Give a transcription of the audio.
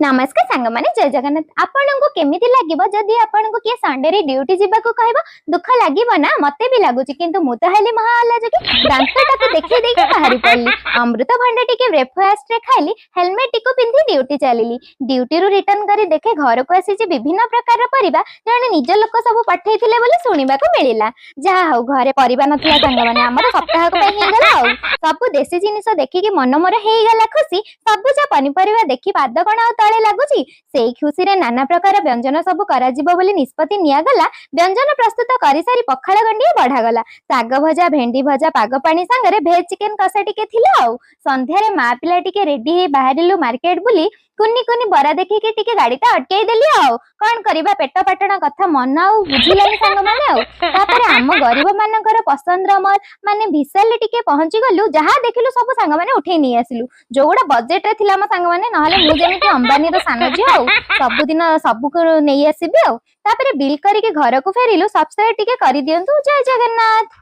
ନମସ୍କାର ସାଙ୍ଗମାନେ, ଜୟ ଜଗନ୍ନାଥ। ଆପଣଙ୍କୁ କେମିତି ଲାଗିବ ଯଦି ଆପଣଙ୍କୁ କିଏ ସଣ୍ଡେରେ ଡ୍ୟୁଟି ଯିବାକୁ କହିବ? ଦୁଃଖ ଲାଗିବ ନା? ମତେ ବି ଲାଗୁଛି। କିନ୍ତୁ ମୁଁ ତ ହେଲି ମହା ଅଲାଜୁକି, ଦାନ୍ତଟାକୁ ଦେଖେଇ ଦେଇକି ବାହାରି ପଡିଲି। ଅମୃତଭଣ୍ଡା ଟିକେ ବ୍ରେକଫାଷ୍ଟରେ ଖାଇଲି, ହେଲମେଟ ଟିକୁ ପିନ୍ଧି ଡ୍ୟୁଟି ଚାଲିଲି। ଡ୍ୟୁଟିରୁ ରିଟର୍ନ କରି ଦେଖେ ଘରକୁ ଆସିଛି ବିଭିନ୍ନ ପ୍ରକାରର ପରିବା, ଜଣେ ନିଜ ଲୋକ ସବୁ ପଠେଇଥିଲେ ବୋଲି ଶୁଣିବାକୁ ମିଳିଲା। ଯାହା ହଉ, ଘରେ ପରିବା ନଥିଲା ସାଙ୍ଗମାନେ, ଆମର ସପ୍ତାହକ ପାଇଁ ହେଇଗଲା। ଆଉ ସବୁ ଦେଶୀ ଜିନିଷ ଦେଖିକି ମନ ମୋର ହେଇଗଲା ଖୁସି। ସବୁଜ ପନିପରିବା ଦେଖି ପାଦ କଣ ଆଉ ତଳେ ଲାଗୁଛି? ସେଇ ଖୁସିରେ ନାନା ପ୍ରକାର ବ୍ୟଞ୍ଜନ ସବୁ କରାଯିବ ବୋଲି ନିଷ୍ପତ୍ତି ନିଆଗଲା। ବ୍ୟଞ୍ଜନ ପ୍ରସ୍ତୁତ କରିସାରି ପଖାଳ ଗଣ୍ଡିଏ ବଢାଗଲା। ଶାଗ ଭଜା, ଭେଣ୍ଡି ଭଜା, ପାଗ ପାଣି ସାଙ୍ଗରେ ଭେଜ ଚିକେନ କଷା ଟିକେ ଥିଲା। ଆଉ ସନ୍ଧ୍ୟାରେ ମା ପିଲା ଟିକେ ରେଡି ହେଇ ବାହାରିଲୁ ମାର୍କେଟ ବୁଲି। କୁନି କୁନି ବରା ଦେଖିକି ଟିକେ ଗାଡିଟା ଅଟକେଇ ଦେଲି। ଆଉ କଣ କରିବା, ପେଟ ପାଟଣା କଥା ମନ ଆଉ ବୁଝିଲାନି ସାଙ୍ଗମାନେ। ଆଉ ତାପରେ ଆମ ଗରିବ ମାନଙ୍କର ପସନ୍ଦର ମଲ୍ ମାନେ ବିଶାଲରେ ଟିକେ ପହଞ୍ଚି ଗଲୁ। ଯାହା ଦେଖିଲୁ ସବୁ ସାଙ୍ଗମାନେ ଉଠେଇ ନେଇ ଆସିଲୁ, ଯୋଉଗୁଡା ବଜେଟରେ ଥିଲା ଆମ ସାଙ୍ଗମାନେ। ନହେଲେ ମୁଁ ଯେମିତି ଅମ୍ବାନୀର ସାନ ଝିଅ, ଆଉ ସବୁଦିନ ସବୁକୁ ନେଇ ଆସିବି। ଆଉ ତାପରେ ବିଲ୍ କରିକି ଘରକୁ ଫେରିଲୁ। ସବସ୍କ୍ରାଇବ ଟିକେ କରିଦିଅନ୍ତୁ। ଜୟ ଜଗନ୍ନାଥ।